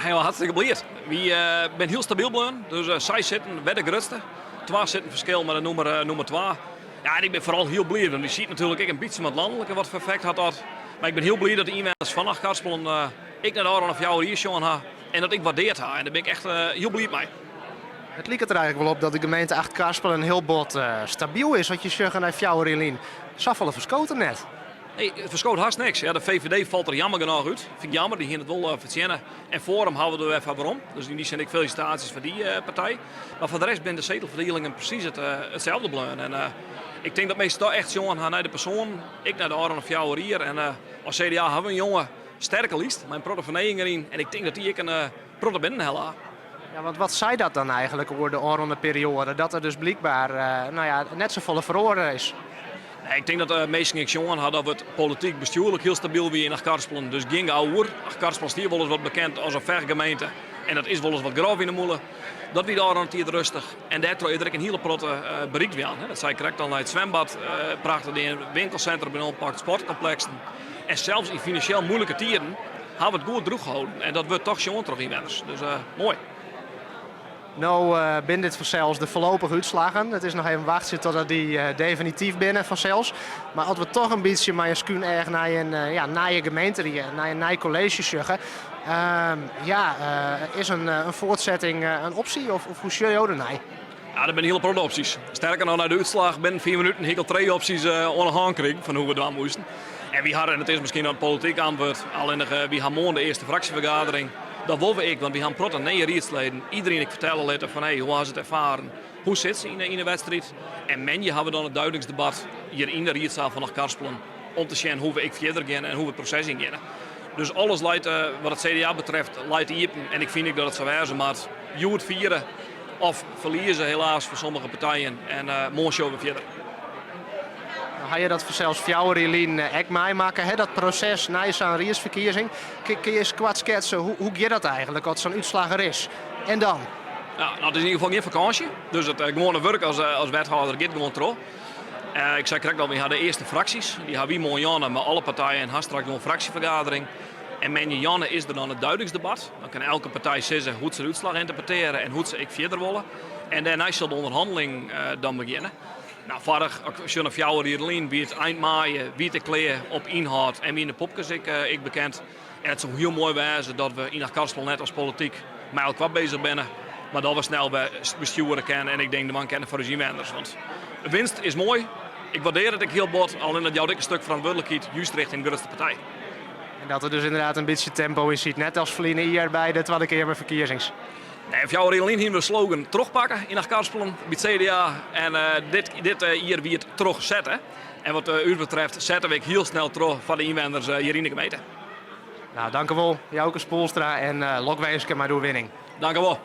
Hiel hartstikke bliid. Wy binne hiel stabyl bleaun. Dus seis sitten, wer de grutste. Twa sitten ferskil mei de nûmer twa. Ja, en ik bin foaral hiel bliid, want wy sieten natuerlik ek in bytsje mei it lanlike, wat foar effekt hat dat. Mar ik bin hiel bliid dat de ynwenners fan Achtkarspelen ek nei de ôfrûne 4 jier sjoen ha en dat ek waardeard ha. En dêr bin ik echt hiel bliid mei. It liket der eigenlik wol op dat de gemeente Achtkarspelen hiel bot stabyl is as je sjogge nei 4 jier lyn. Safolle ferskoot der net. Nee, it ferskoot hast niks. Ja, de VVD falt der jammer genôch út. Fyn ik jammer, dy hiene it wol fertsjinne. En Forum hawwe we der wer foar werom. Dus yn dy sin ek felisitaasjes foar dy partij. Mar foar de rest binne de setelferdielingen presys itselde bleaun. En ik tink dat minsken toch echt sjoen ha nei de persoanen, ek nei de ôfrûne 4 jier. En as CDA hawwe we in jonge, sterke list mei in protte fernijing deryn. En ik tink dat dy ek in protte binnen helle ha. Ja, want wat sei dat dan eigenlik oer de ôfrûne perioade? Dat der dus blykber nou ja, net safolle feroare is. Nee, ik tink dat de minsken ek sjoen ha dat it polityk bestjoerlik hiel stabyl wie yn Achtkarspelen. Dus gjin geouwer. Achtkarspelen stie wolris wat bekend as in fechtgemeente. En dat is wolris wat grof yn de mûle. Dat wie de ôfrûne tiid rêstich. En dêrtroch is der ek in hiele protte berikt wurden. Dat sei ik krekt al, nei it swimbad, prachtich dien, winkelsintrum binne oanpakt, sportkompleksen. En sels yn finansjeel muoilike tiden hawwe we it goed drûch holden. En dat wurdt toch sjoen troch ynwenners. Dus moai. No binne dit fansels de foarlopige útslaggen. It is noch even wachtsje totdat dy definityf binne fansels. Mar as we toch in bytsje mei in skún each nei in ja, nije gemeenterie, nei in nij kolleezje sjogge, ja, is in fuortsetting in opsje of hoe sjogge jo dernei? Ja, der binne hiele protte opsjes. Sterker noch, nei de útslach binnen 5 minuten hie ik al trije opsjes oan de hân krigen fan hoe't we dwaan moasten. En wy hawwe, en it is miskien in polityk antwurd, allinnich wy ha moarn de earste fraksjefergadering. Dat wolle we ek, want wy ha in protte nije riedsleden. Iderien ek fertelle litte fan hey, hoe ha se it erfaren, hoe sit se yn de wedstriid. En moandei ha we dan it duidingsdebat hjir yn de riedsaal fan Achtkarspelen om te sjen hoe we ek fierder gean en hoe we it proses yngeane. Dus alles leit, wat it CDA betreft, leit iepen en ik fyn ek dat it sa wêze moat. Hjoed fiere of ferlieze helaas foar sommige partijen en moarn sjogge we fierder. No ha je dat fansels 4 jier lyn ek meimakke, hè, dat proses nei sa'n riedsferkiezing. Kinne je ris koart sketse, hoe giet dat eigenlik as sa'n útslach der is? En dan? Ja, no, it is yn ieder gefal gjin fakânsje, dus it gewoane wurk as wethâlder giet gewoan troch. Ik sei krekt al, wy ha de earste fraksjes. Dy ha wy moarn jûn mei alle partijen ha straks gewoan fraksjefergadering. En moandei jûn is der dan it duidingsdebat. Dan kin elke partij sizze hoe't se de útslach ynterpretearje en hoe't se ek fierder wolle. En dêrnei sil de ûnderhanneling dan begjinne. No, foarich, sjoch nei 4 jier lyn, wie it ein maaie, wie it ek klear op ynhâld en wiene de popkes ek bekend. En it soe hiel moai wêze dat we yn Achtkarspelen net as polityk mei elkoar bezich binne, mar dat we snel wer bestjoere kinne en ik denk dwaan kinne foar ús ynwenners. Want winst is moai, ik waardear it ek hiel bot, allinne dat jout ek in stuk ferantwurdlikheid just rjochting de grutste partij. En dat der dus ynderdaad in bytsje tempo yn sit, net as ferline jier by de Twadde Keamerferkiezings. Nee, 4 jier lyn hiene we de slogan trochpakke yn Achtkarspelen by it CDA en dit jier wie it trochsette. En wat ús betreft sette we ek hiel snel troch foar de ynwenners hjir yn de gemeente. Nou, dankewol Jouke Spoelstra en lokwinske mei de oerwinning. Dankewol.